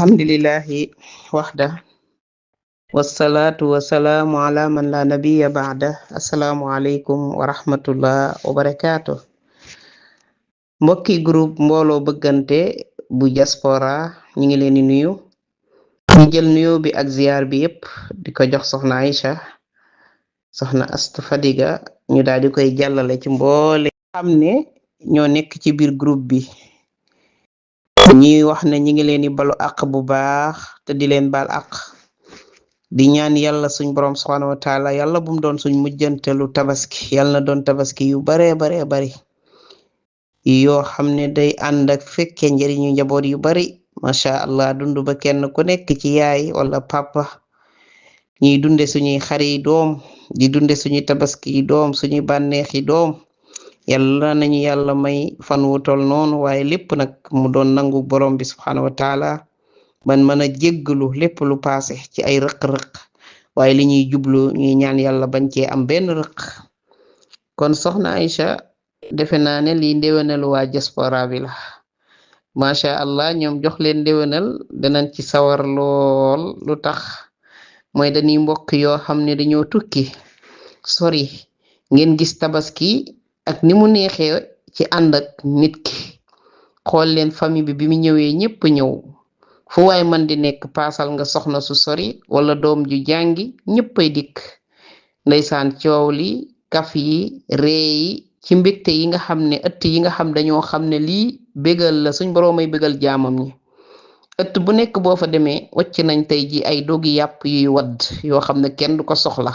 alhamdulillahi waxda wasalaatu wasalaamu ala man la nabiya baada assalaamu aleykum wa rahmatullah wa barakaatu mbokki groupe mbooloo bëggante bu diaspora ñi ngi leen di nuyu ñu jël nuyu bi ak ziyaar bi yépp di ko jox soxna Aïcha soxna Astu Fadiga ñu daal di koy jàllale ci mboole xam ne ñoo nekk ci biir groupe bi ñi wax ne ñi ngi leen di balu àq bu baax te di leen baal àq di ñaan yàlla suñ borom subhanahu wa taala yàlla bu mu doon suñ mujjantelu tabaski yàlla na doon tabaski yu bare bari yoo xam ne day ànd ak fekke njëriñu njaboot yu bari masha Allah dund ba kenn ku nekk ci yaay wala papa ñuy dunde suñuy xari doom di dunde suñuy tabaski doom suñuy bànneexi doom yàlla nañu yàlla may fan wu tol noonu waaye lépp nag mu doon nangu borom bi subhanahu wa taala man mën a jéggalu lépp lu paase ci ay rëq-rëq waaye li ñuy jublu ñuy ñaan yàlla bañ cee am benn rëq kon soxna Aïcha defe naa ne lii ndéwénal waa diaspora bi la masha Allah ñoom jox leen ndéwénal danañ ci sawar lool lu tax mooy dañuy mbokk yoo xam ne dañoo tukki sori ngeen gis tabaski ak ni mu neexee ci ànd ak nit ki xool leen famille bi mu ñëwee ñépp ñëw fu waay man di nekk paasal nga soxna su sori wala doom ju jàngi ñéppay dikk ndeysaan coow li kaf yi ree yi ci mbégte yi nga xam ne ëtt yi nga xam dañoo xam ne lii bégal la suñ boroomay bégal jaamam ñi ëtt bu nekk boo fa demee wacc nañ tey ji ay dogi yàpp yuy wadd yoo xam ne kenn du ko soxla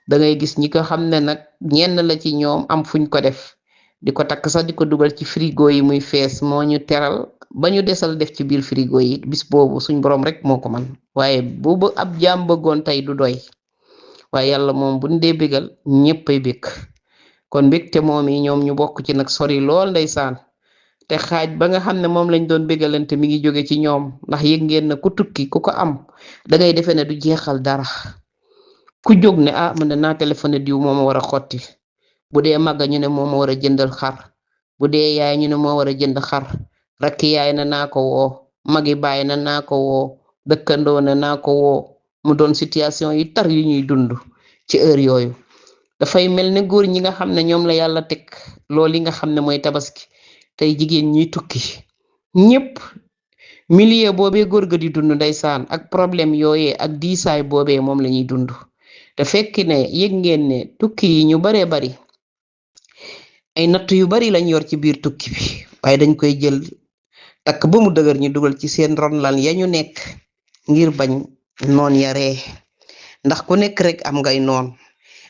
da ngay gis ñi ko xam ne nag ñenn la ci ñoom am fuñ ko def di ko takk sax di ko dugal ci frigo yi muy fees moo ñu teral ba ñu desal def ci biir frigo yi bis boobu suñ boroom rek moo ko man waaye boobu ab jaam bëggoon tey du doy waaye yàlla moom bu ndee bégal ñéppay békk kon mbégte moom yi ñoom ñu bokk ci nag sori lool ndeysaan te xaaj ba nga xam ne moom lañ doon bégalante mi ngi jóge ci ñoom ndax yëg ngeen na ku tukki ku ko am dangay defee ne du jeexal dara ku jóg ne man naa téléphoné diw moo ma war a xotti bu dee màgga ñu ne moo ma war a jëndal xar bu dee yaay ñu ne moo war a jënd xar rakki yaay na naa ko woo magi baay na naa ko woo dëkkandoo na naa ko woo mu doon situation yu tar yu ñuy dund ci heure yooyu dafay mel ne góor ñi nga xam ne ñoom la yàlla teg loolu yi nga xam ne mooy tabaski tey jigéen ñiy tukki ñépp milieu boobee góor ga di dund ndeysaan ak problème yooyee ak diisaay boobee moom la ñuy dund te fekk ne yëg ngeen ne tukki yi ñu baree bari ay natt yu bari lañ yor ci biir tukki bi waaye dañ koy jël takk ba mu dëgër ñu dugal ci seen ronlan ya ñu nekk ngir bañ noon yaree ndax ku nekk rek am ngay noon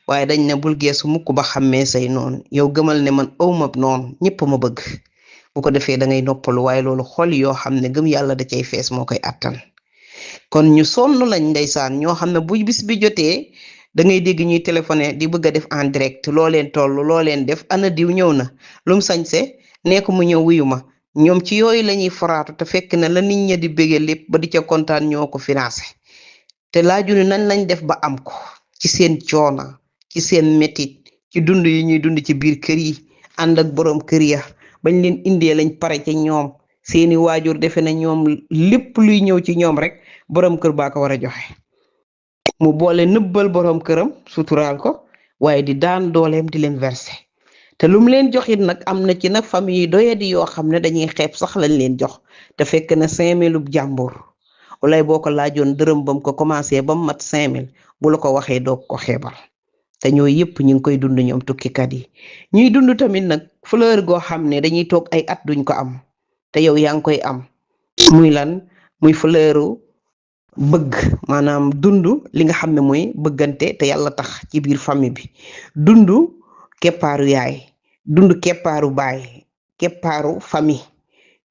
waaye dañ ne bul geesu mukk ba xàmmee say noon yow gëmal ne man awma noon ñépp ma bëgg bu ko defee da ngay noppalu waaye loolu xol yoo xam ne gëm yàlla da cay fees moo koy attan kon ñu sonn lañ ndeysaan ñoo xam ne bu bis bi jotee da ngay dégg ñuy téléphoné di bëgg a def en direct loo leen toll loo leen def ana diw ñëw na lum sañse nee ko mu ñëw wuyu ma ñoom ci yooyu la ñuy foraatu te fekk na la nit ña di bëgge lépp ba di ca kontaan ñoo ko financé te laajunu nan lañ def ba am ko ci seen coona ci seen métit ci dund yi ñuy dund ci biir kër yi ànd ak boroom kër ya bañ leen indee lañ pare ca ñoom seeni waajur defe na ñoom lépp luy ñëw ci ñoom rek boroom kër baa ko war a joxe mu boole nëbbal boroom këram suturaal ko waaye di daan dooleem di leen verser te lu mu leen joxit nag am na ci nag famille yi doyadi yoo xam ne dañuy xeeb sax lañ leen jox te fekk na 5000 jàmbur walay boo ko laajoon dërëm bam ko commencé ba mu mat 5000 bu la ko waxee doog ko xeebal te ñooy yëpp ñu ngi koy dund ñoom tukkikat yi ñuy dund tamit nag fleur goo xam ne dañuy toog ay at duñ ko am te yow yaa ngi koy am muy lan muy fleuru bëgg maanaam dund li nga xam ne mooy bëggante te yàlla tax ci biir famille bi dund keppaaru yaay dund keppaaru baay keppaaru famille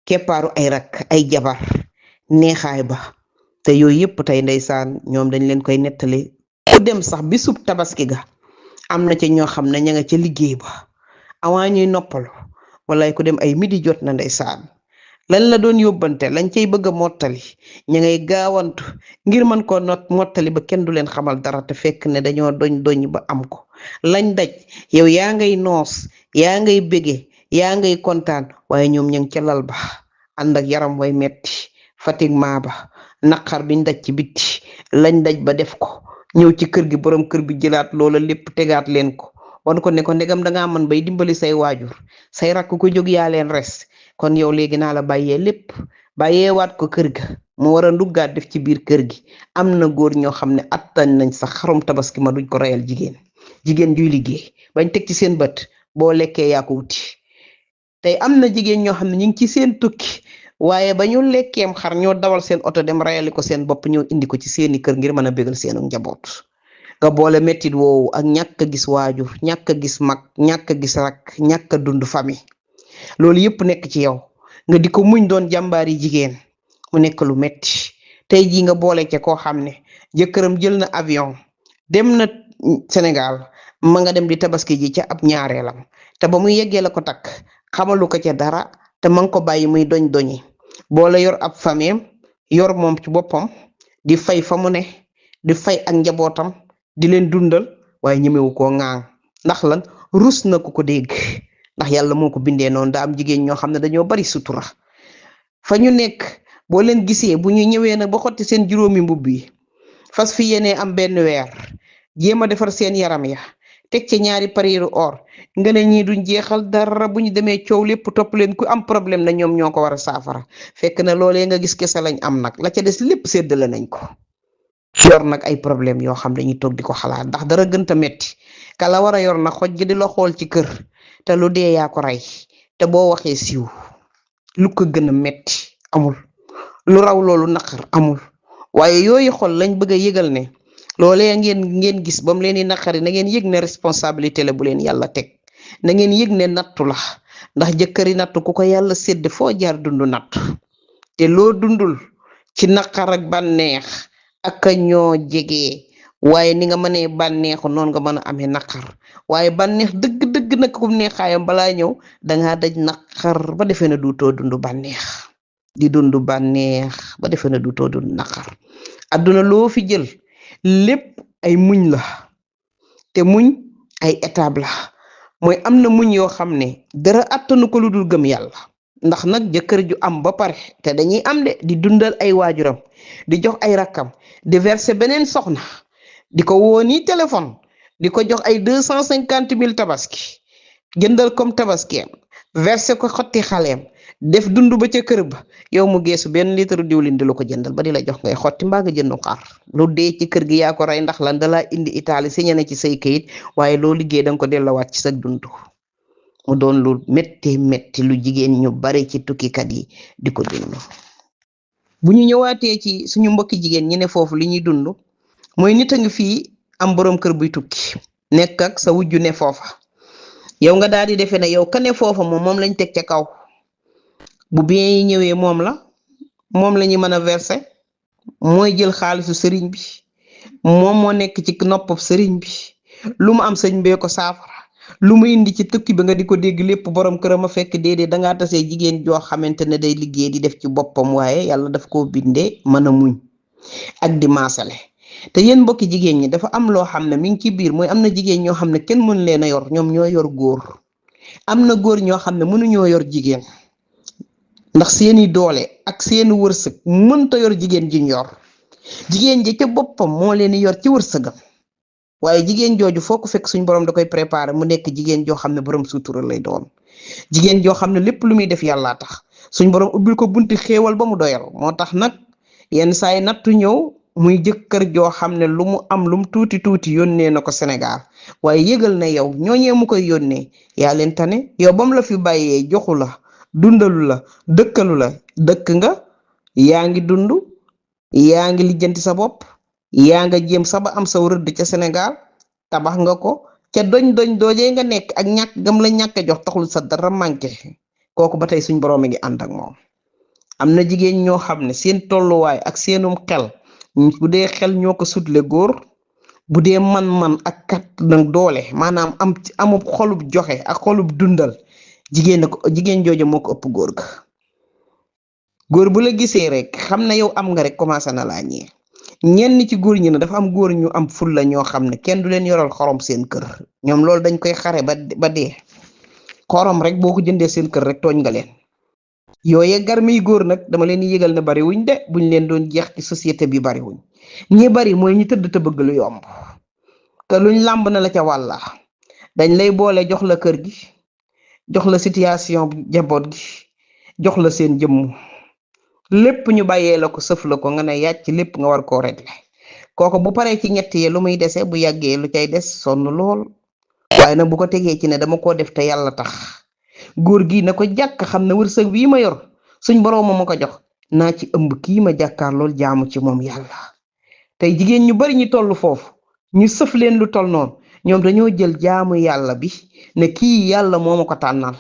keppaaru ay rak ay jabar neexaay ba te yooyu yëpp tey ndeysaan ñoom dañ leen koy nettali ku dem sax bisub tabaski ga am na ca ñoo xam ne ña nga ca liggéey ba avant ñuy noppalu wala ku dem ay midi jot na ndeysaan lan la doon yóbbante lañ cay bëgg a mottali ña ngay gaawantu ngir mën koo mottali ba kenn du leen xamal dara te fekk ne dañoo doñ ba am ko lañ daj yow yaa ngay noos yaa ngay bége yaa ngay kontaan waaye ñoom ña ngi ca lal ba ànd ak yaram way metti fatiguement ba naqar biñ daj ci bitti lañ daj ba def ko ñëw ci kër gi borom kër bi jëlaat loola lépp tegaat leen ko wan ko ne ko ndegam dangaa mën bay dimbali say waajur say rakk ko jóg yaa leen res kon yow léegi naa la bàyyee lépp bàyyeewaat ko kër ga mu war a nduggaat def ci biir kër gi am na góor ñoo xam ne attañ nañ sax xarum tabaski ma duñ ko reyal jigéen juy liggéey bañ teg ci seen bët boo lekkee yaa ko wuti tey am na jigéen ñoo xam ne ñu ngi ci seen tukki waaye ba ñu lekkeem xar ñoo dawal seen oto dem rayali ko seen bopp ñoo indi ko ci seeni kër ngir mën a bégal seenu njaboot nga boole mettit woowu ak ñàkk a gis waajur ñàkk a gis mag ñàkk a gis rak ñàkk a dund famille loolu yëpp nekk ci yow nga di ko muñ doon jàmbaari jigéen mu nekk lu metti tey jii nga boole ca koo xam ne jëkkëram jël na avion dem na Sénégal ma nga dem di tabaski ji ca ab ñaareelam te ba muy yeggee la ko takk xamalu ko ca dara te ma nga ko bàyyi muy doñi boole yor ab famille yor moom ci boppam di fay fa mu ne di fay ak njabootam di leen dundal waaye ñemewu koo ŋaang ndax lan rus na ko dégg ndax yàlla moo ko bindee noonu daa am jigéen ñoo xam ne dañoo bari sutura fa ñu nekk boo leen gisee bu ñu ñëwee nag ba xotti seen juróomi mbubb yi fas fi yéenee am benn weer jéem a defar seen yaram ya teg ci ñaari pariiru or nga ne ñii duñ jeexal dara bu ñu demee coow lépp topp leen ku am problème na ñoom ñoo ko war a saafara fekk na loolee nga gis kese lañ am nag la ca des lépp séddale nañ ko yor nag ay problème yoo xam dañuy toog di ko xalaat ndax dara gënta metti ka la war a yor nag xoj gi di la xool ci kër te lu dee yaa ko rey te boo waxee siiw lu ko gën a metti amul lu raw loolu naqar amul waaye yooyu xol lañ bëgg a yëgal ne loolee ngeen gis ba mu leen di naqari na ngeen yëg ne responsabilité la bu leen yàlla teg na ngeen yëg ne nattu la ndax jëkkëri nattu ku ko yàlla sédd foo jaar dund nattu te loo dundul ci naqar ak bànneex ak ñoo jege waaye ni nga mënee bànneexu noonu nga mën a amee naqar waaye bànneex dëgg-dëgg nag kum neexaayam balaa ñëw dangaa daj naqar ba defee na duutoo dund bànneex di dund bànneex ba defee na duutoo dund naqar adduna loo fi jël lépp ay muñ la te muñ ay étape la mooy am na muñ yoo xam ne dara attanu ko lu dul gëm yàlla ndax nag jëkkër ju am ba pare te dañuy am de di dundal ay waajuram di jox ay rakkam di verser beneen soxna di ko woo nii téléphone di ko jox ay 250 000 tabaski jëndal comme tabaski verser ko xotti xaleem def dund ba ca kër ba yow mu geesu benn litre diwlin di la ko jëndal ba di la jox ngay xotti mbaa nga jëndu xaar lu dee ci kër gi yaa ko rey ndax lan dalaa indi Italie signé na ci say kayit waaye loo liggéey danga ko delloowaat ci sa dund mu doon lu metti lu jigéen ñu bari ci tukkikat yi di ko dund bu ñu ñëwaatee ci suñu mbokki jigéen ñi ne foofu li ñuy dund mooy nit a ngi fii am boroom kër buy tukki nekk ak sa wujju ne foofa yow nga daal di defee ne yow ka ne foofa moom lañ teg ca kaw bu bien yi ñëwee moom la ñuy mën a verser mooy jël xaalisu sëriñ bi moom moo nekk ci noppam sëriñ bi lu mu am sëñ bee ko saafara lu mu indi ci tukki bi nga di ko dégg lépp borom këram a fekk déedéet dangaa tasee jigéen joo xamante ne day liggéey di def ci boppam waaye yàlla daf koo bindee mën a muñ ak di maasale te yéen mbokki jigéen ñi dafa am loo xam ne mi ngi ci biir mooy am na jigéen ñoo xam ne kenn mën leen a yor ñoom ñoo yor góor am na góor ñoo xam ne mënuñoo yor jigéen ndax seeni doole ak seeni wërsëg mënta yor jigéen ji yor jigéen ji ca boppam moo leen yor ci wërsëgam waaye jigéen jooju foo ko fekk suñ borom da koy préparer mu nekk jigéen joo xam ne borom sutura lay doon jigéen joo xam ne lépp lu muy def yàllaa tax suñ borom ubbil ko bunti xéewal ba mu doyal moo tax nag yenn saa yi nattu ñëw muy jëkkër joo xam ne lu mu am lu mu tuuti yónnee na ko Sénégal waaye yëgal na yow ñooñee mu koy yónnee yaa leen tane yow ba mu la fi bàyyee joxu la dundalu la dëkkalu la dëkk nga yaa ngi dund yaa ngi lijjanti sa bopp yaa nga jéem sa ba am sa rëdd ca Sénégal tabax nga ko ca doñ doojee nga nekk ak ñàkk gam la ñàkk jox taxul sa dara manqué kooku ba tey suñ borom a ngi ànd ak moom am na jigéen ñoo xam ne seen tolluwaay ak seenum xel bu dee xel ñoo ko sutle góor bu dee man-man ak kat nag doole maanaam amub xolub joxe ak xolub dundal jigéen jooju moo ko ëpp góor ga góor bu la gisee rek xam na yow am nga rek commencé na laa ñee ñenn ci góor ñi ne dafa am góor ñu am fulla ñoo xam ne kenn du leen yoral xorom seen kër ñoom loolu dañ koy xare ba dee xorom rek boo ko jëndee seen kër rek tooñ nga leen yooye garmiy góor nag dama leen di yëgal ne bari wuñ de buñ leen doon jeex ci société bi bari wuñ ñi bari mooy ñi tëdd te bëgg lu yomb te luñ làmb na la ca wàlla dañ lay boole jox la kër gi jox la situation jaboot gi jox la seen jëmm lépp ñu bàyyee la ko sëf la ko nga ne yàcc lépp nga war koo régler kooko bu paree ci ñett yi lu muy dese bu yàggee lu cay des sonn lool waaye nag bu ko tegee ci ne dama koo def te yàlla tax góor gi na ko jàkk xam ne wërsëg bii ma yor suñ boroom ma ko jox naa ci ëmb kii ma jàkkaar lool jaamu ci moom yàlla tey jigéen ñu bari ñu toll foofu ñu sëf leen lu toll noonu ñoom dañoo jël jaamu yàlla bi ne kii yàlla moo ma ko tànnal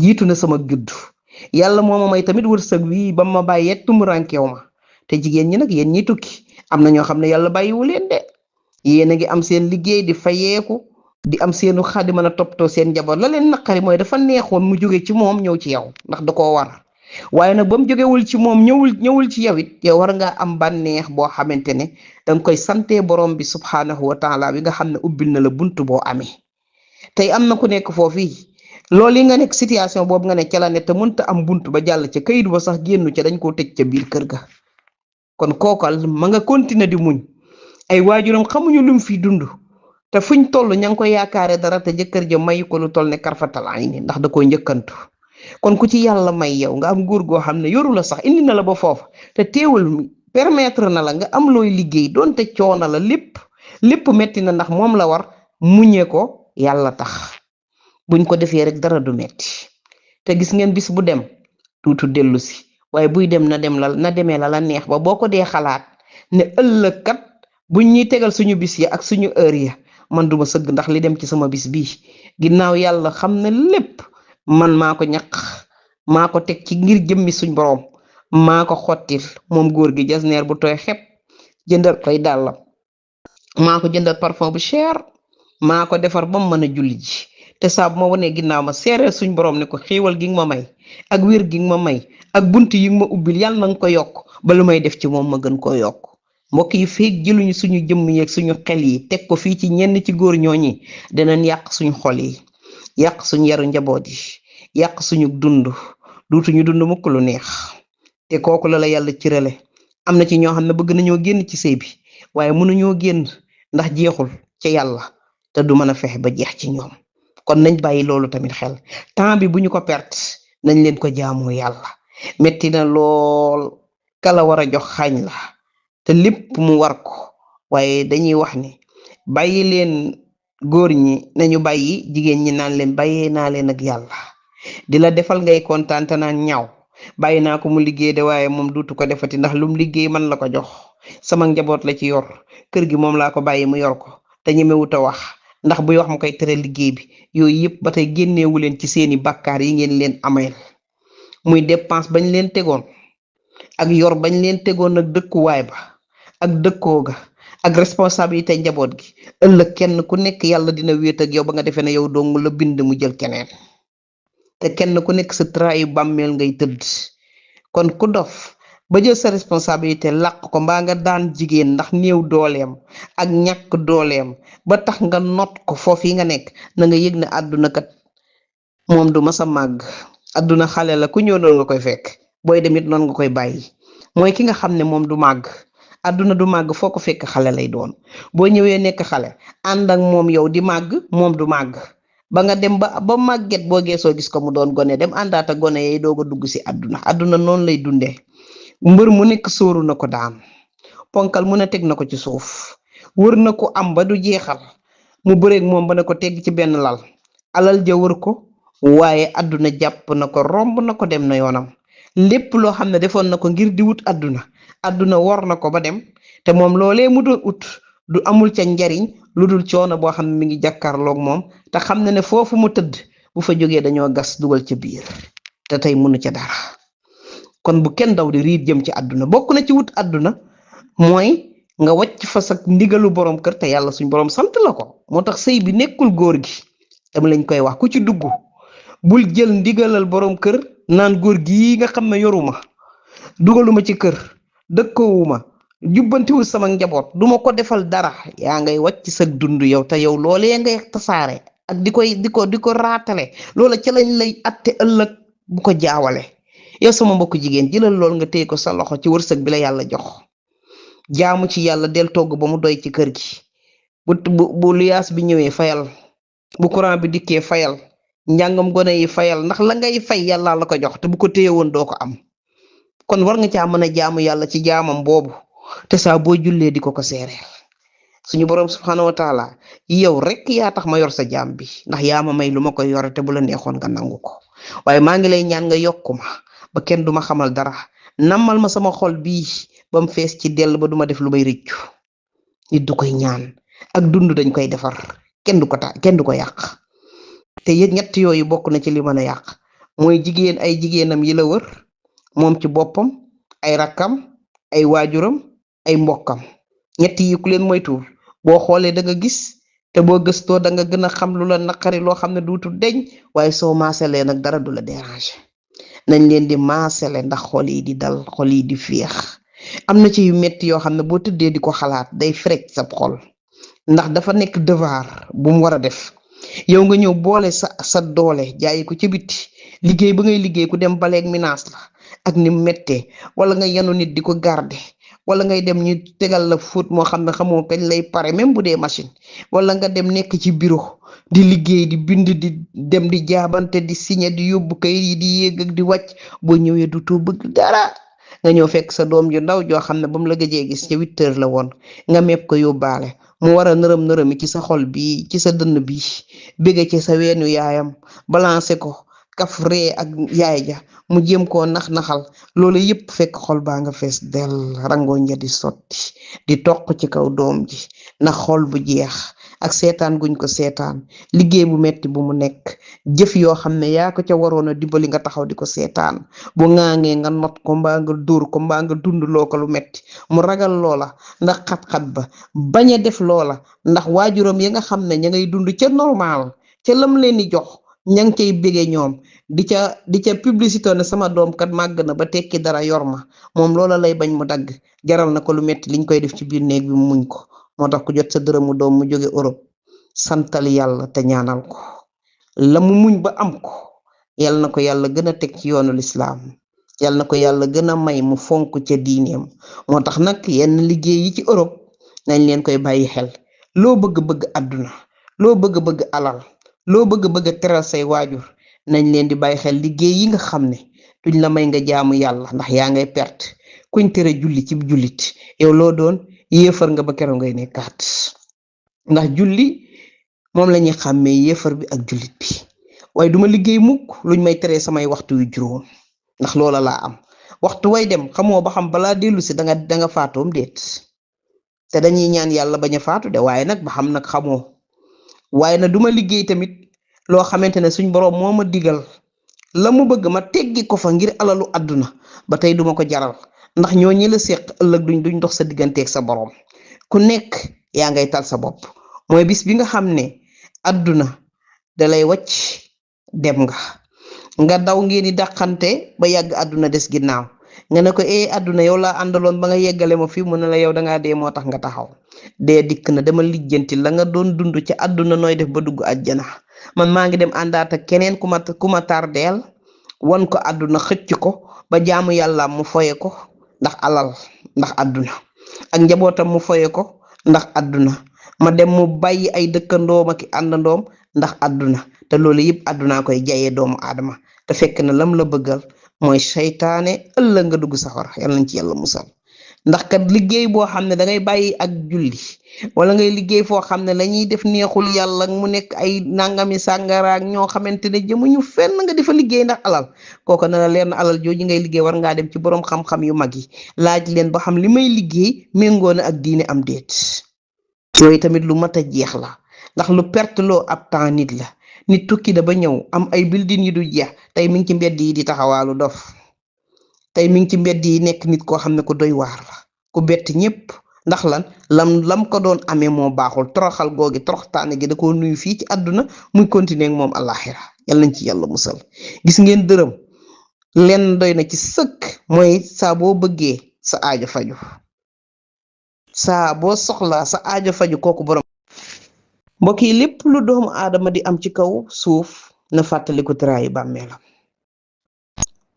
jiitu na sama juddu yàlla moo ma may tamit wërsëg wii ba ma bàyyee tumurankew ma te jigéen ñi nag yéen ñi tukki am na ñoo xam ne yàlla bàyyiwu leen de yéen a ngi am seen liggéey di fayeeku di am seenu xadi mën a toppatoo seen njaboot la leen naqari mooy dafa neexoon mu jóge ci moom ñëw ci yow ndax da koo war waaye nag ba mu jógewul ci moom ñëwul ci yow it yow war ngaa am bànneex boo xamante ne danga koy sante borom bi subhaanahu wa taala bi nga xam ne ubbil na la bunt boo amee tey am na ku nekk foofii loolu yi nga nekk situation boobu nga ne ca la ne te mënta am bunt ba jàll ca kayit ba sax génnu ca dañ koo tëj ca biir kër ga kon kookal ma nga continuer di muñ ay waajuram xamuñu lum fi dund te fuñ toll ña ngi ko yaakaare dara te jëkkër ja mayu ko lu toll ne karfatalaay ni ndax da koo njëkkantu kon ku ci yàlla may yow nga am góor goo xam ne yoru la sax indi na la ba foofu te teewul permettre na la nga am looy liggéey doonte coono la lépp metti na ndax moom la war muñe ko yàlla tax buñ ko defee rek dara du metti te gis ngeen bis bu dem tuutu dellu si waaye buy dem na demee la neex ba boo ko dee xalaat ne ëllëg kat buñ ñuy tegal suñu bis ya ak suñu heure ya man duma sëgg ndax li dem ci sama bis bii ginnaaw yàlla xam ne lépp man maa ko ñaq maa ko teg ci ngir jëmmi suñ boroom maa ko xottil moom góor gi jasneer bu tooy xepp jëndal koy dàllam maa ko jëndal parfum bu cher maa ko defar ba mu mën a julli ji te saa bu ma wanee ginnaaw ma seereel suñ boroom ne ko xiiwal gi nga ma may ak wér gi nga ma may ak bunt yi nga ma ubbil yàlla na nga ko yokk ba lu may def ci moom ma gën koo yokk mbokk yi feeg jëluñu suñu jëmm yeeg suñu xel yi teg ko fii ci ñenn ci góor ñooñi dinañ yàq suñu xol yi yàq suñu yaru njaboot yi yàq suñu dund duutuñu dund mukk lu neex te kooku la yàlla cërale am na ci ñoo xam ne bëgg nañoo génn ci sëy bi waaye mënuñoo génn ndax jeexul ci yàlla te du mën a fexe ba jeex ci ñoom kon nañ bàyyi loolu tamit xel temps bi bu ñu ko perte nañ leen ko jaamoo yàlla metti na lool kala war a jox xañ la te lépp mu war ko waaye dañuy wax ne bàyyi leen góor ñi nañu bàyyi jigéen ñi naan leen bàyyee naa leen ak yàlla di la defal ngay kontaan te naan ñaaw bàyyi naa ko mu liggéey de waaye moom duutu ko defati ndax lum liggéey man la ko jox sama njaboot la ci yor kër gi moom laa ko bàyyi mu yor ko te ñemewut a wax ndax buy wax mu koy tere liggéey bi yooyu yëpp ba tey génneewu leen ci seeni bàkkaar yi ngeen leen ameel muy dépense bañ leen tegoon ak yor bañ leen tegoon ak dëkkuwaay ba ak dëkkoo ga ak responsabilité njaboot gi ëllëg kenn ku nekk yàlla dina wéet ak yow ba nga defee ne yow dong la bind mu jël keneen te kenn ku nekk sa trayu bàmmeel ngay tëdd kon ku dof ba jël sa responsabilité làq ko mbaa nga daan jigéen ndax néew dooleem ak ñàkk dooleem ba tax nga not ko foofu yi nga nekk na nga yëg ne àdduna kat moom du masa màgg àdduna xale la ku ñëw noonu nga koy fekk booy demit noonu nga koy bàyyi mooy ki nga xam ne moom du màgg àdduna du màgg foo ko fekk xale lay doon boo ñëwee nekk xale ànd ak moom yow di màgg moom du màgg ba nga dem ba màgget boo geesoo gis ko mu doon gone dem àndaata gone yay doog a dugg si àdduna noonu lay dundee mbër mu nekk sóoru na ko daan ponkal mu ne teg na ko ci suuf wër na ko am ba du jeexal mu bëreeg moom ba ne ko tegg ci benn lal alal ja wër ko waaye àdduna jàpp na ko romb na ko dem na yoonam lépp loo xam ne defoon na ko ngir di wut àdduna wor na ko ba dem te moom loolee mu doon ut du amul ca njariñ lu dul coono boo xam ne mi ngi jàkkaarloog moom te xam na ne foofu mu tëdd bu fa jógee dañoo gas dugal ca biir te tey mënu ca dara kon bu kenn daw di riit jëm ci àdduna bokk na ci wut àdduna mooy nga wàcc fa sa ndigalu borom kër te yàlla suñ borom sant la ko moo tax sëy bi nekkul góor gi dama lañ koy wax ku ci dugg bul jël ndigalal borom kër naan góor gi nga xam ne yoruma dugaluma ci kër dëkkoowuma jubbantiwul sama njaboot duma ko defal dara yaa ngay wàcc sa dund yow te yow loolee ngay tasaare ak di ko raatale loola ca lañ lay atte ëllëg bu ko jaawale yow sama mbokk jigéen jëlal lool nga téye ko sa loxo ci wërsëg bi la yàlla jox jaamu ci yàlla del togg ba mu doy ci kër gi bu luyaas bi ñëwee fayal bu courant bi dikkee fayal njàngam gone yi fayal ndax la ngay fay yàlla la ko jox te bu ko téye woon doo ko am kon war nga caa mën a jaamu yàlla ci jaamam boobu te saa boo jullee di ko seereel suñu borom subhanahu wa taala yow rek yaa tax ma yor sa jaam bi ndax yaa ma may lu ma koy yore te bu la neexoon nga nangu ko waaye maa ngi lay ñaan nga yokku ma ba kenn duma xamal dara nammal ma sama xol bii ba mu fees ci dell ba duma def lu may rëccu nit du koy ñaan ak dund dañ koy defar kenn du ko yàq te yéen ñett yooyu bokk na ci li mën a yàq mooy jigéen ay jigéenam yi la wër moom ci boppam ay rakkam ay waajuram ay mbokkam ñett yi ku leen moytuwul boo xoolee da nga gis te boo gëstoo da nga gën a xam lu la naqari loo xam ne duutul deñ waaye soo maaselee nag dara du la déranger nañ leen di maasele ndax xol yi di dal xol yi di féex am na ci yu metti yoo xam ne boo tëddee di ko xalaat day frekk sa xol ndax dafa nekk devoir bu mu war a def yow nga ñëw boole sa doole jaayi ko ci biti liggéey ba ngay liggéey ku dem baleeg minaas la ak ni mettee wala nga yanu nit di ko garder wala ngay dem ñu tegal la fóot moo xam ne xamoo kañ lay pare même bu dee machine wala nga dem nekk ci bureau di liggéey di bind di dem di jaabante di signé di yóbbu kayit yi di yéeg ak di wàcc boo ñëwee du too bëgg dara nga ñëw fekk sa doom ju ndaw joo xam ne ba mu la gëjee gis ca 8 heures la woon nga meeb ko yóbbaale mu war a nërëm ci sa xol bii ci sa dënn bii bége ci sa weenu yaayam balancé ko kaf ree ak yaay ja mu jéem koo nax-naxal loolu yëpp fekk xol baa nga fees del rangooñ ja di sotti di toq ci kaw doom ji ndax xol bu jeex ak seetaan guñ ko seetaan liggéey bu metti bu mu nekk jëf yoo xam ne yaa ko ca waroon a dimbali nga taxaw di ko seetaan bu ŋaangee nga not ko mbaa nga dóor ko mbaa nga dund loo ko lu metti mu ragal loola ndax xat-xat ba bañ a def loola ndax waajuram yi nga xam ne ña ngay dund ca normal ca lam leen di jox ña ngi cay bégee ñoom di ca publicité ne sama doom kat màgg na ba tekki dara yor ma moom loola lay bañ mu dagg jaral na ko lu metti liñ koy def ci biir néeg bi mu muñ ko moo tax ku jot sa dërëmu doom mu jóge Europe santal yàlla te ñaanal ko la mu muñ ba am ko yal na ko yàlla gën a teg ci yoonu lislaam yal na ko yàlla gën a may mu fonk ca diineem moo tax nag yenn liggéey yi ci Europe nañ leen koy bàyyi xel loo bëgg-bëgg àdduna loo bëgg-bëgg alal loo bëgg-bëgg teral say waajur nañ leen di bàyyi xel liggéey yi nga xam ne duñ la may nga jaamu yàlla ndax yaa ngay perte kuñ tere julli ci jullit yow loo doon yéefar nga ba keroog ngay nekkaat ndax julli moom la ñuy xàmmee yéefar bi ak jullit bi waaye duma liggéey mukk luñ may teree samay waxtu yu juróom ndax loola laa am waxtu way dem xamoo ba xam balaa dellu si danga faatoom déet te dañuy ñaan yàlla bañ a faatu de waaye nag ba xam nag xamoo waaye nag duma liggéey tamit loo xamante ne suñ boroom moo ma digal la mu bëgg ma teggi ko fa ngir alalu àdduna ba tey duma ko jaral ndax ñoo ñi la séq ëllëg duñ dox sa digganteeg sa boroom ku nekk yaa ngay tal sa bopp mooy bis bi nga xam ne àdduna dalay wacc dem nga daw ngeen di dàqante ba yàgg àdduna des ginnaaw nga ne ko àdduna yow laa àndaloon ba nga yeggale ma fii mu ne la yow dangaa dee moo tax nga taxaw dee dikk na dama lijjanti la nga doon dund ci àdduna nooy def ba dugg àjjana man maa ngi dem àndaat ak keneen ku ma tardeel wan ko àdduna xëcc ko ba jaamu yàlla mu foye ko ndax alal ndax àdduna ak njabootam mu foye ko ndax àdduna ma dem mu bàyyi ay dëkkandoom ak àndandoom ndax àdduna te loolu yëpp àddunaa koy jayee doomu aadama te fekk na lam la bëggal mooy seytaane ëllëg nga dugg safara yal nañ ci yàlla musal ndax kat liggéey boo xam ne dangay bàyyi ak julli wala ngay liggéey foo xam ne lañuy def neexul yàlla mu nekk ay nangami sàngaraak ñoo xamante ne jëmuñu fenn nga di fa liggéey ndax alal kooku na la leer na alal jooju ngay liggéey war ngaa dem ci boroom xam-xam yu mag yi laaj leen ba xam li may liggéey méngoo na ak diine am déet yooyu tamit lu mat a jeex la ndax lu perte loo ab temps nit la nit tukki da ba ñëw am ay building yi du jeex tey mi ngi ci mbedd yi di taxawaalu dof tey mi ngi ci mbedd yi nekk nit koo xam ne ku doy waar la ku bett ñépp ndax lam ko doon amee moo baaxul toroxal googi toroxtaane gi da koo nuyu fii ci àdduna muy continuer ak moom àllaaxira yal nañ ci yàlla musal gis ngeen dërëm lenn doy na ci sëkk mooy saa boo bëggee sa aajo faju saa boo soxlaa sa aajo faju kooku borom mbokk yi lépp lu doomu aadama di am ci kaw suuf na fàttaliku tiraayu bàmmeelam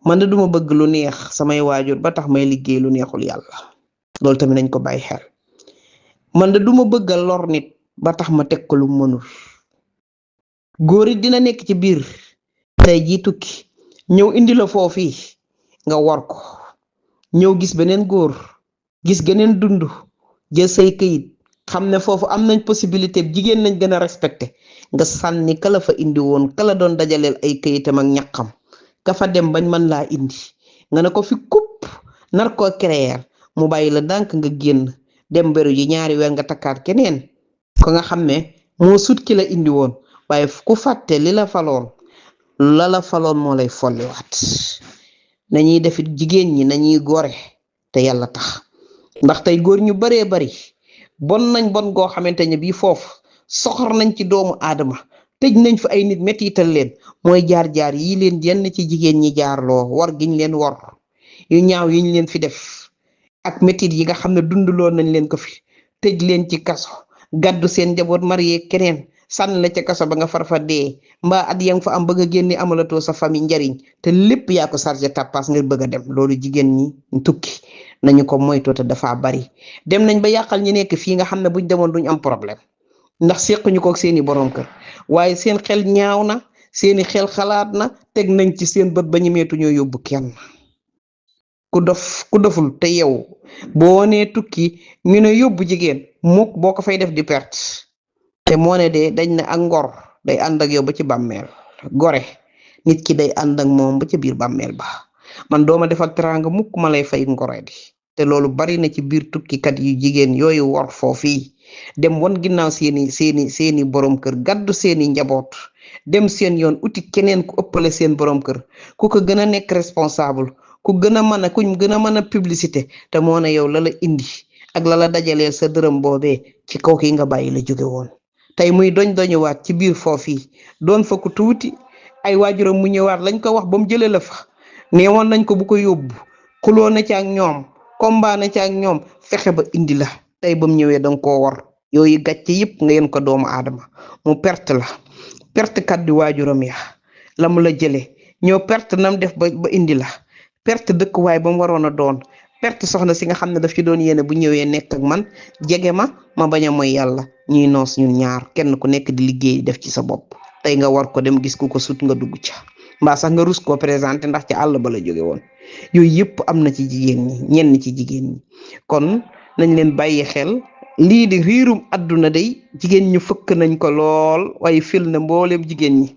man de duma bëgg lu neex samay waajur ba tax may liggéey lu neexul yàlla loolu tamit nañ ko bàyyi xel man de duma bëgg a lor nit ba tax ma teg ko lu mënul góor it dina nekk ci biir tey jii tukki ñëw indi la foofii nga war ko ñëw gis beneen góor gis geneen dund jël say këyit xam ne foofu am nañ possibilité jigéen nañ gën a respecté nga sànni kala fa indi woon kala doon dajaleel ay këyitam ak ñaqam ka fa dem bañ mën laa indi nga ne ko fi kupp nar koo créer mu bàyyi la dànk nga génn dem beru ji ñaari weer nga takkaat keneen ko nga xam ne moo sut ki la indi woon waaye ku fàtte li la faloon la faloon moo lay folliwaat nañuy defit jigéen ñi nañuy gore te yàlla tax ndax tey góor ñu baree bari bon nañ bon goo xamante ne bii foofu soxor nañ ci doomu aadama tëj nañ fa ay nit mettital leen mooy jaar-jaar yi leen yenn ci jigéen ñi jaarloo war giñ leen war yu ñaaw yiñ leen fi def ak mettit yi nga xam ne dundloo nañ leen ko fi tëj leen ci kaso gàddu seen njaboot marié keneen sànn la ca kaso ba nga farfa dee mbaa at ya nga fa am bëgg a génne amalatoo sa famille njariñ te lépp yaa ko chargé tappaas nga bëgg a dem loolu jigéen ñi tukki nañu ko moytu te dafa bari dem nañ ba yàqal ñi nekk fii nga xam ne buñ demoon duñ am problème ndax séquñu ko ak seeni borom kër waaye seen xel ñaaw na seeni xel xalaat na teg nañ ci seen bët ba ñu meetu ñoo yóbbu kenn ku doful te yow boo nee tukki ñu ne yóbbu jigéen mukk boo ko fay def di perte te moo ne de dañ ne ak ngor day ànd ak yow ba ci bàmmeel gore nit ki day ànd ak moom ba ci biir bàmmeel ba man dooma defal teraanga mukk ma lay fay ngore di te loolu bari na ci biir tukkikat yu jigéen yooyu war foofii dem won ginnaaw seeni borom kër gàddu seeni njaboot dem seen yoon uti keneen ku ëppale seen borom kër ku ko gën a nekk responsable ku gën a mën a kuñ gën a mën a publicité te moo ne yow la la indi ak la la dajaleel sa dërëm boobee ci kaw ki nga bàyyi la jóge woon tey muy doñuwaat ci biir foofii doon fa ku tuuti ay waajuram mu ñëwaat lañ ko wax ba mu jëlee la fa neewoon nañ ko bu ko yóbbu xuloo na ci ak ñoom combat na ci ak ñoom fexe ba indi la tey ba mu ñëwee danga koo war yooyu gàcce yëpp nga yéen ko doomu aadama mu perte la perte kat di waajuram ya la mu la jëlee ñëw perte nam def ba indi la perte dëkkuwaay ba mu waroon a doon perte soxna si nga xam ne daf ci doon yéene bu ñëwee nekk ak man jege ma bañ a mooy yàlla ñuy noos ñun ñaar kenn ku nekk di liggéey def ci sa bopp tey nga war ko dem gis ku ko sut nga dugg ca mbaa sax nga rus koo présenté ndax ci àll ba la jóge woon yooyu yëpp am na ci jigéen ñi ñenn ci jigéen ñi kon nañ leen bàyyi xel lii di riirum àdduna day jigéen ñu fëkk nañ ko lool waaye fil na mbooleem jigéen ñi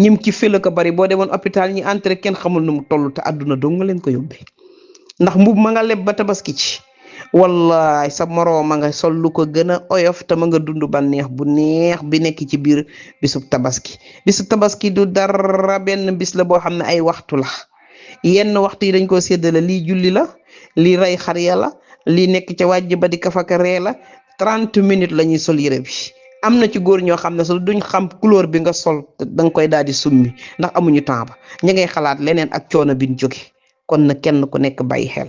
ñim ci fil ko bari boo demoon hôpital ñi entré kenn xamul nu mu toll te àdduna dong nga leen ko yóbbee ndax mbub ma nga leb ba tabaski ci wallaay sa moroom ma nga sol lu ko gën a oyof te ma nga dund bànneex bu neex bi nekk ci biir bisub tabaski du dara benn bis la boo xam ne ay waxtu la yenn waxtu yi dañ koo séddale lii julli la lii rey xar ya la lii nekk ca wàjj ba di kafaka ree la 30 minutes la ñuy sol yére bi am na ci góor ñoo xam ne sax duñ xam couleur bi nga sol danga koy daal di summi ndax amuñu temps ba ña ngay xalaat leneen ak coono biñ jóge kon na kenn ku nekk bàyyi xel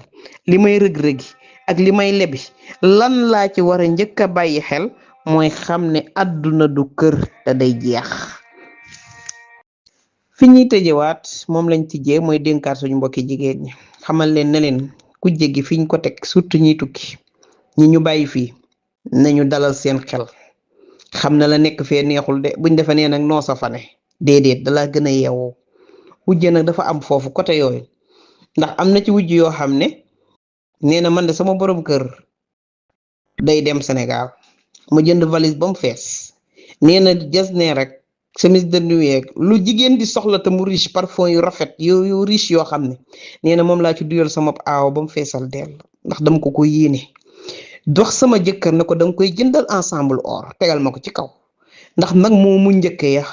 li may rëg-rëgi ak li may lebi lan laa ci war a njëkk a bàyyi xel mooy xam ne àdduna du kër te day jeex. fi ñuy tëjewaat moom lañ tijjee mooy dénkaat suñu mbokki jigéen ñi xamal leen ne leen ku jéggi fiñ ko teg surtout ñiy tukki ñi ñu bàyyi fii nañu dalal seen xel xam na la nekk fee neexul de buñ defa nee nag noo sa fane déedéet dalaa gën a yeewoo wujje nag dafa am foofu côté yooyu ndax am na ci wujj yoo xam ne nee na man de sama borom kër day dem Sénégal ma jënd valise ba mu fees nee na jas ne rek chemise de nuit lu jigéen di soxla te mu riche parfum yu rafet yu riche yoo xam ne nee na moom laa ci duyal sama aaw ba mu feesal dell ndax dama ko yéene dox sama jëkkër ne ko danga koy jëndal ensemble or tegal ma ko ci kaw ndax nag moo muñ njëkke ya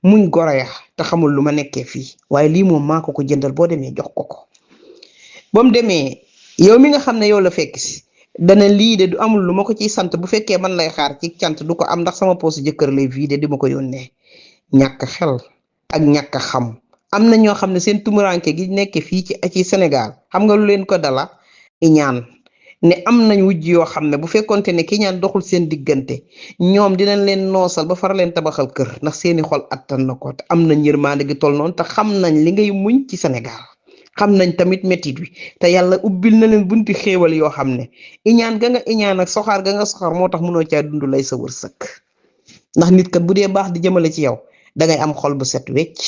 muñ goro ya te xamul lu ma nekkee fii waaye lii moom maa ko jëndal boo demee jox ko ba mu demee yow mi nga xam ne yow la fekk si dana lii de du amul lu ma ko ciy sant bu fekkee man lay xaar ci cant du ko am ndax sama poosu jëkkër lay vidé di ma ko yónnee ñàkk xel ak ñàkk xam am na ñoo xam ne seen tumuranke gi nekk fii ci Sénégal xam nga lu leen ko dala iñaan ne am nañ wujj yoo xam ne bu fekkonte ne ki ñaan doxul seen diggante ñoom dinañ leen noosal ba fara leen tabaxal kër ndax seeni xol attan na ko te am nañ yërmande gi toll noonu te xam nañ li ngay muñ ci Sénégal xam nañ tamit métit wi te yàlla ubbil na leen bunti xéewal yoo xam ne iñaan ga nga iñaan ak soxaar ga nga soxaar moo tax mënoo caa dund lay sa wërsëg ndax nit kat bu dee baax di jëmale ci yow dangay am xol bu set wecc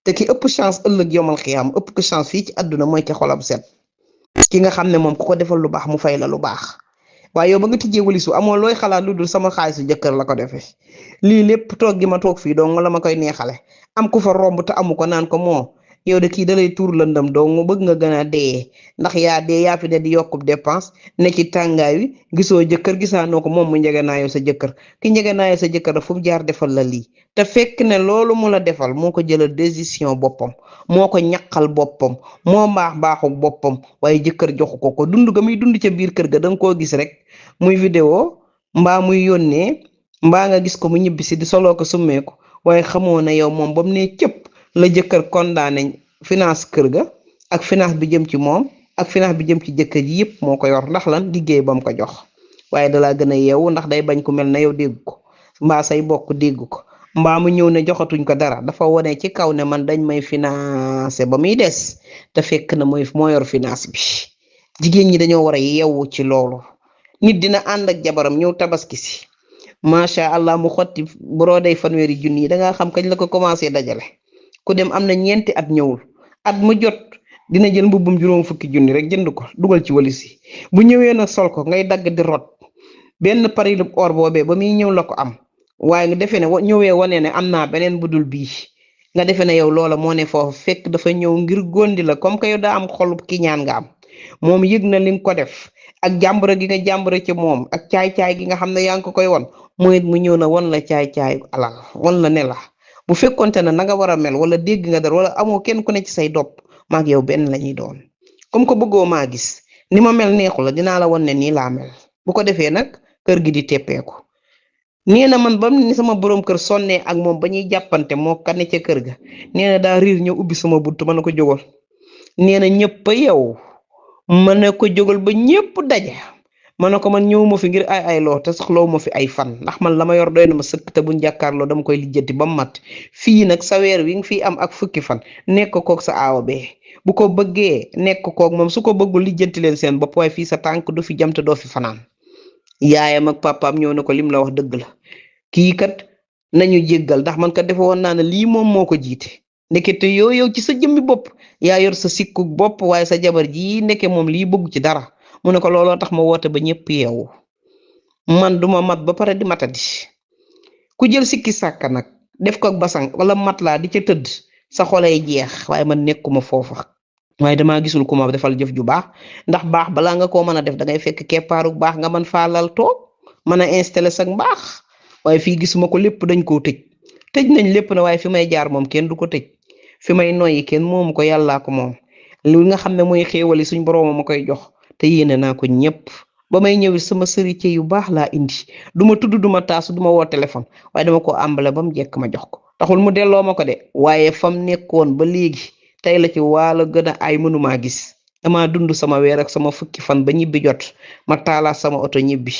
te ki ëpp chance ëllëg yomal xiyaam ëpp ko chance fii ci àdduna mooy ki xolam set ki nga xam ne moom ku ko defal lu baax mu fay la lu baax waaye yow ba nga tijjee walisu amoo looy xalaat lu dul sama xaalisu jëkkër la ko defee lii lépp toog gi ma toog fii dong la ma koy neexale am ku fa romb te amu ko naan ko moo yow de kii dalay tuur lëndëm dong bëgg nga gën a dee ndax yaa dee yaa fi de di yokkub dépense ne ci tàngaay wi gisoo jëkkër gisaanoo ko moom mu njegenaayoo sa jëkkër ki njegenaayoo sa jëkkër fu mu jaar defal la lii te fekk ne loolu mu la defal moo ko jëlal décision boppam moo ko ñaqal boppam moo baaxu boppam waaye jëkkër joxu ko dund ga muy dund ca biir kër ga danga koo gis rek muy vidéo mbaa muy yónnee mbaa nga gis ko mu ñibbisi di soloo ko summeeku waaye xamoo ne yow moom ba mu ne cëpp la jëkkër condamné finance kër ga ak finance bi jëm ci moom ak finance bi jëm ci jëkkër ji yëpp moo ko yor ndax lan liggéey ba mu ko jox waaye dalaa gën a yeewu ndax day bañ ku mel na yow dégg ko mbaa say bokk dégg ko mbaa mu ñëw ne joxatuñ ko dara dafa wone ci kaw ne man dañ may financé ba muy des te fekk na moo yor finance bi jigéen ñi dañoo war a yeewu ci loolu nit dina ànd ak jabaram ñëw tabaski si macha allah mu xotti buroo day fanweeri junni yi dangaa xam kañ la ko commencé dajale ku dem am na ñeenti at ñëwul at mu jot dina jël mbubbum juróom fukki junni rek jënd ko dugal ci walis yi bu ñëwee na sol ko ngay dagg di rot benn parilu or boobee ba muy ñëw la ko am waaye nga defee ne ñëwee wane ne am naa beneen budul bii nga defee ne yow loola moo ne foofu fekk dafa ñëw ngir gondi la comme que yow daa am xolub ki ñaan nga am moom yëg na li nga ko def ak jàmbure gi nga jàmbure ci moom ak caay-caay gi nga xam ne yaa ngi ko koy won mooy mu ñëw na won la caay-caay alal won la ne la bu fekkonte ne na nga war a mel wala dégg nga dara wala amoo kenn ku ne ci say dopp maag yow benn la ñuy doon comme que bëggoo maa gis ni ma mel neexu la dinaa la won ne nii laa mel bu ko defee nag kër gi di teppeeku nee na man ba ni sama borom kër sonnee ak moom ba ñuy jàppante moo kane ca kër ga nee na daa riir ñëw ubbi sama buntu mën na ko jógal nee na ñëpp a yow mën na ko jógal ba ñëpp daje ma ne ko man ñëw ma fi ngir ay loo te soxlawu ma fi ay fan ndax man la ma yor doy na ma sëkk te buñ jàkkaarloo dama koy lijjanti ba mu mat fii nag sa weer wi nga fi am ak fukki fan nekk koog sa aawa bee bu ko bëggee nekk koog moom su ko bëggul lijjanti leen seen bopp waaye fii sa tànk du fi jam te doo fi fanaan yaayam ak papaam ñëw na ko lim la wax dëgg la kii kat nañu jéggal ndax man kat defe woon naa ne lii moom moo ko jiite ndekete yow ci sa jëmmi bopp yaa yor sa sikku bopp waaye sa jabar ji ndeke moom lii bëgg ci dara mu ne ko looloo tax ma woote ba ñëpp yeewu man duma mat ba pare di matadi ku jël sikki sàkka nag def ko ak basang wala mat laa di ca tëdd sa xolay jeex waaye man nekkuma foofa waaye damaa gisul ku ma defal jëf ju baax ndax baax balaa nga koo mën a def dangay fekk keppaaru baax nga mën faa lal toog mën a installé sa baax waaye fii gisuma ko lépp dañ koo tëj nañ lépp na waaye fi may jaar moom kenn du ko tëj fi may noyyi kenn moomu ko yàllaa ko moom li nga xam ne mooy xéewali suñ borooma ma koy jox te yéene naa ko ñëpp ba may ñëwit sama sërite yu baax laa indi duma tudd duma taasu duma woo téléphone waaye dama ko àmbale ba mu jekk ma jox ko taxul mu delloo ma ko de waaye fam nekkoon ba léegi tey la ci waalo gën a ay mënumaa gis dama dund sama weer ak sama fukki fan ba ñibbi jot ma taalaat sama oto ñibbi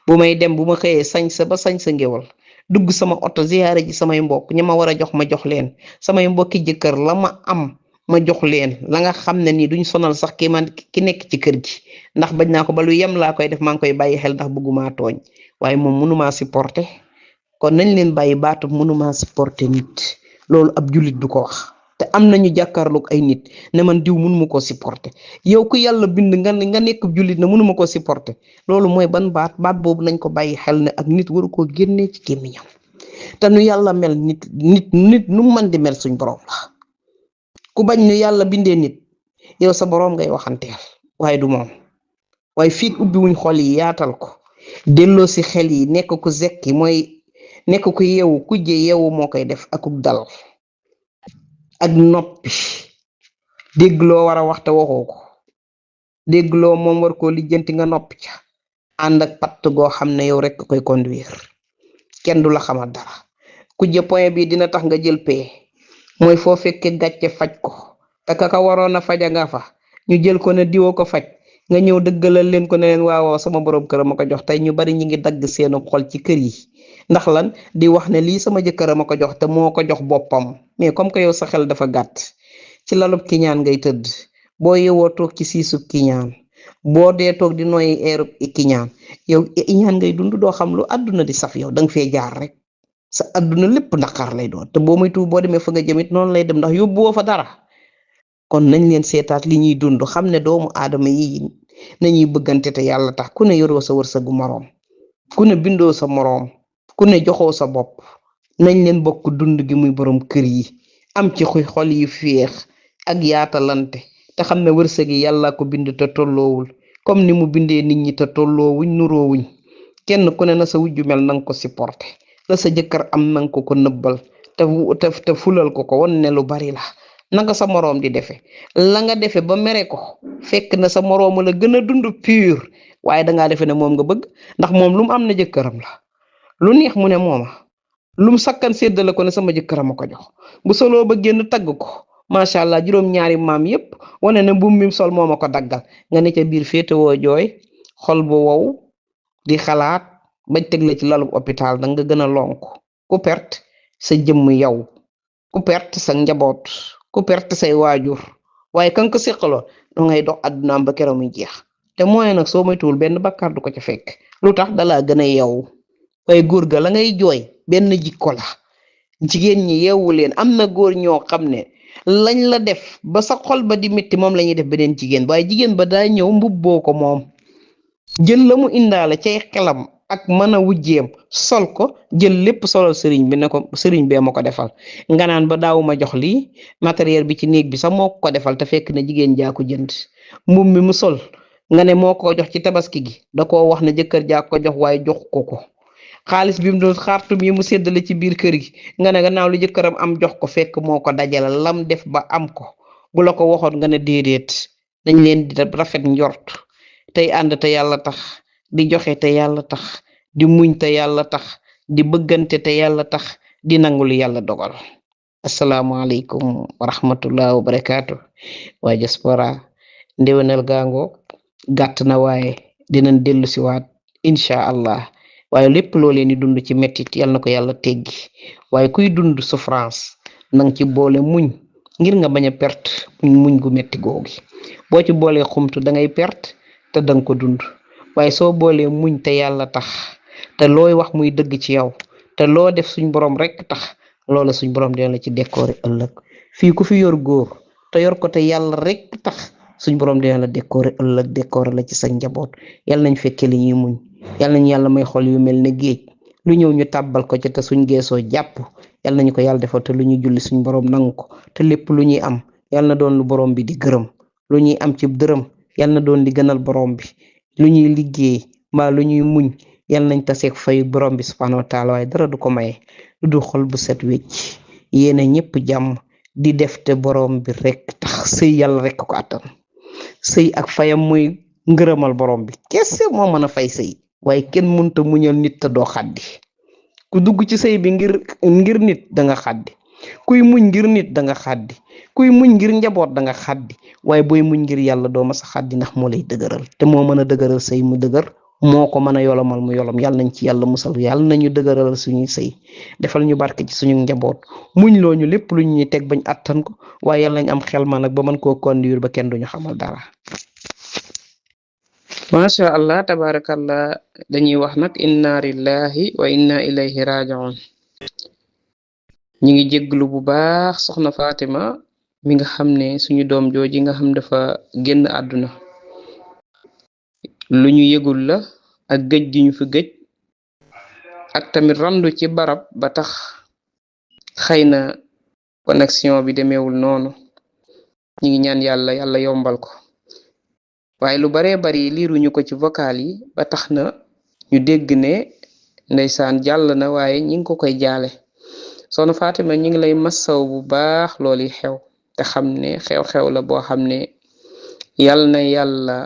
bu may dem bu ma xëyee sañ sa ngéwal dugg sama oto ziyaare ji samay mbokk ña ma war a jox ma jox leen samay mbokki jëkkër la ma am ma jox leen la nga xam ne nii duñ sonal sax ki nekk ci kër gi ndax bañ naa ko ba lu yem laa koy def maa ngi koy bàyyi xel ndax bëgguma tooñ waaye moom mënumaa supporter kon nañ leen bàyyi baatu mënumaa supporter nit loolu ab jullit du ko wax te am nañu jàkkaarloog ay nit ne man diw mënuma ko supporter yow ku yàlla bind nga nekk jullit ne mënuma ko supporter loolu mooy ban baat boobu nañ ko bàyyi xel ne ak nit waru koo génnee ci gémmiñam te nu yàlla mel nit nu mën di mel suñ borom la ku bañ nu yàlla bindee nit yow sa borom ngay waxanteel waaye du moom waaye fii ubbi wuñ xol yi yaatal ko delloo si xel yi nekk ku zekki mooy nekk ku yeewu kujje yeewu moo koy def akuk dal ak noppi dégg loo war a wax te waxoo ko dégg loo moom war koo lijjanti nga noppi ca ànd ak patt goo xam ne yow rek koy conduire kenn du la xamal dara kujje point bi dina tax nga jël pee mooy foo fekkee gàcce faj ko te ka waroon a faja nga fa ñu jël ko ne diwoo ko faj nga ñëw dëggalal leen ko ne leen waaw sama borom kër ma ko jox tey ñu bari ñi ngi dagg seenu xol ci kër yi ndax lan di wax ne lii sama jëkkër ma ko jox te moo ko jox boppam mais comme que yow sa xel dafa gàtt ci lalub kiñaan ngay tëdd boo yewoo toog ci siisub kiñaan boo dee toog di noyyi eerub kiñaan yow iñaan ngay dund doo xam lu àdduna di saf yow danga fee jaar rek sa àdduna lépp naqar lay doon te boo muy tuub boo demee fa nga jëmit noonu lay dem ndax yóbbuwoo fa dara kon nañ leen seetaat li ñuy dund xam ne doomu aadama yi nañuy bëggante te yàlla tax ku ne yoroo sa wërsëgu moroom ku ne bindoo sa moroom ku ne joxoo sa bopp nañ leen bokk dund gi muy borom kër yi am ci xol yi féex ak yaatalante te xam ne wërsëg yi yàlla ko bind te tolloowul comme ni mu bindee nit ñi te tolloowuñ nuroowuñ kenn ku ne na sa wujju mel nanga ko supporté la sa jëkkër am nanga ko nëbbal te fulal ko won ne lu bari la nanga sa moroom di defe la nga defe ba mere ko fekk na sa moroom la gën a dund pur waaye dangaa defe ne moom nga bëgg ndax moom lu mu am na jëkkëram la lu neex mu ne mooma lu mu sakkan séddale ko ne sama jëkkëram a ko jox bu soloo ba génn tagg ko macha allah juróom-ñaari maam yépp wane ne mbuum mi sol moo ma ko daggal nga ne ca biir féetewoo jooy xol bu wow di xalaat bañ teg la ci lalu hôpital da nga gën a lonk ku perte sa jëmm yow ku perte sa njaboot ku perte say waajur waaye kan ko séqaloo da ngay dox addunaam ba keroog muy jeex te mooy nag soo moytuwul benn bakkaar du ko ca fekk lu tax dalaa gën a yeewu waaye góor ga la ngay jooy benn jikko la jigéen ñi yeewu leen am na góor ñoo xam ne lañ la def ba sa xol ba di métti moom la ñuy def beneen jigéen waaye jigéen ba daa ñëw mbubboo ko moom jël la mu indaale cay xelam ak mën a wujjeem sol ko jël lépp solal sëriñ bi ne ko sëriñ bee ma ko defal nga naan ba daawuma jox lii matériel bi ci néeg bi sax moo ko defal te fekk na jigéen jaa ko jënd mbubb mi mu sol nga ne moo ko jox ci tabaski gi da koo wax ne jëkkër jaa ko jox waaye jox ko xaalis bi mu doon xaartum yi mu séddale ci biir kër gi nga ne gannaaw lu jëkkëram am jox ko fekk moo ko dajale lam def ba am ko bu la ko waxoon nga ne déedéet dañ leen di rafet njort tey ànd te yàlla tax di joxe te yàlla tax di muñ te yàlla tax di bëggante te yàlla tax di nangu lu yàlla dogal asalaamaaleykum wa rahmatullah wa barakaatu waa diaspora ndéwénal gaango gàtt na waaye dinañ dellu si waat incha allah waaye lépp loo leen di dund ci mettit yal na ko yàlla teggi waaye kuy dund souffrance nang ci boole muñ ngir nga bañ a perte muñ gu metti googi boo ci boolee xumtu da ngay perte te danga ko dund waaye soo boolee muñ te yàlla tax te looy wax muy dëgg ci yow te loo def suñ borom rek tax loola suñ borom dina la ci décoré ëllëg fii ku fi yor góor te yor ko te yàlla rek tax suñ borom dina la décoré ëllëg décoré la ci sa njaboot yàlla nañ fekke li ñuy muñ yàlla nañu yàlla may xol yu mel ne géej lu ñëw ñu tàbbal ko ci te suñ geesoo jàpp yàlla nañu ko yàlla defal te lu ñuy julli suñ borom nangu ko te lépp lu ñuy am yàlla na doon lu borom bi di gërëm lu ñuy am ci dërëm yàlla na doon li gënal borom bi lu ñuy liggéey mbaa lu ñuy muñ yàlla nañ taseeg fayu borom bi subhanahu wa taala waaye dara du ko maye lu du xol bu set wecc yéena ñëpp jàmm di def te borom bi rek tax sëy yàlla rek ko attan sëy ak fayam muy ngërëmal borom bi kese moo mën a fay sëy waaye kenn mënta muñal nit te doo xaddi ku dugg ci sëy bi ngir nit da nga xaddi kuy muñ ngir nit da nga xaddi kuy muñ ngir njaboot da nga xaddi waaye booy muñ ngir yàlla doo ma sa xaddi ndax moo lay dëgëral te moo mën a dëgëral sëy mu dëgër moo ko mën a yolomal mu yolom yàlla nañ ci yàlla musal yàlla nañu dëgëralal suñuy sëy defal ñu barke ci suñu njaboot muñ loo ñu lépp lu ñuy teg bañ attan ko waaye yàlla nañ am xel ma nag ba mën koo conduire ba kenn duñu xamal dara. macha allah tabarakallah dañuy wax nag inna lillahi wa inna ilayhi raji'un ñi ngi jégglu bu baax soxna Fatima mi nga xam ne suñu doom jooji nga xam dafa génn àdduna lu ñu yëgul la ak gëj gi ñu fi gëj ak tamit randu ci barab ba tax xëy na connexion bi demeewul noonu ñi ngi ñaan yàlla yombal ko waaye lu baree bari liiruñu ko ci vocal yi ba tax na ñu dégg ne ndeysaan jàll na waaye ñi ngi ko koy jaale soxna Fatima ñi ngi lay massaw bu baax loolu xew te xam ne xew-xew la boo xam ne yàlla na yàlla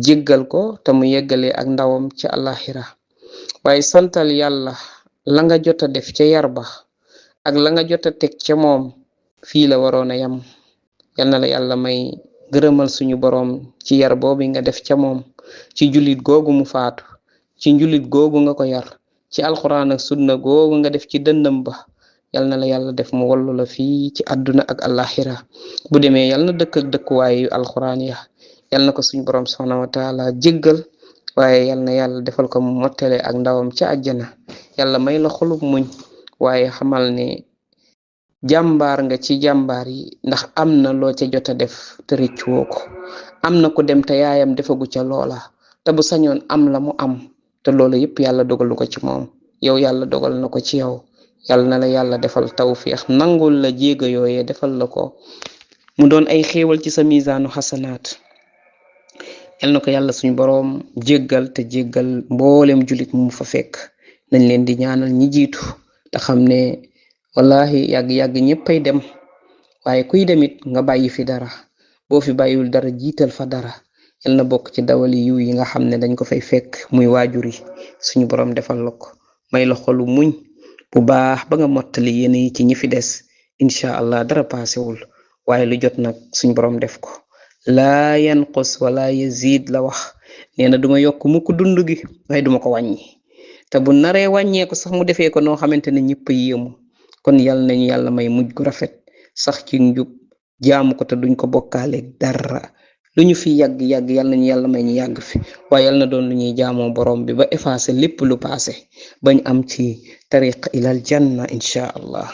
jéggal ko te mu yeggalee ak ndawam ci àllaxira waaye santal yàlla la nga jot a def ca yar ba ak la nga jot a teg ca moom fii la waroon a yam yal na la yàlla may gërëmal suñu boroom ci yar boobu nga def ca moom ci jullit googu mu faatu ci njullit googu nga ko yar ci alxuraan ak sunna googu nga def ci dënnam ba yal na la yàlla def mu wallu la fii ci àdduna ak àllaxira bu demee yal na dëkk ak dëkkuwaayu alxuraan ya yal na ko suñ borom subhanahu wa taala jéggal waaye yal na yàlla defal ko mu mottale ak ndawam ca àjjana yàlla may la xolub muñ waaye xamal ne jàmbaar nga ci jàmbaar yi ndax am na loo ca jot a def te rëcc woo ko am na ku dem te yaayam defagu ca loola te bu sañoon am la mu am te loola yépp yàlla dogalu ko ci moom yow yàlla dogal na ko ci yow yàlla na la yàlla defal tawfiix nangul la jéega yooyee defal la ko mu doon ay xéewal ci sa misaanu xasanaat yal na ko yàlla suñ boroom jéggal te jéggal mboolem julit mu fa fekk nañ leen di ñaanal ñi jiitu te xam ne wallahi yàgg-yàgg ñëppay dem waaye kuy demit nga bàyyi fi dara boo fi bàyyiwul dara jiital fa dara yal na bokk ci dawali yiw yi nga xam ne dañ ko fay fekk muy waajur yi suñu boroom defal la ko may la xolu muñ bu baax ba nga mottali yéene yi ci ñi fi des incha allah dara paasewul waaye lu jot nag suñ boroom def ko laa yanqus wala yazid la wax nee na duma yokk mukk dund gi waaye duma ko wàññi te bu naree wàññeeku sax mu defee ko noo xamante ne ñëpp yéemu kon yal nañu yàlla may mujj gu rafet sax ci njub jaamu ko te duñ ko bokkaaleeg dara lu ñu fi yàgg-yàgg yal nañu yàlla may ñu yàgg fi waaye yal na doon lu ñuy jaamoo borom bi ba effacé lépp lu passé bañ am ci tariq ilal janna incha allah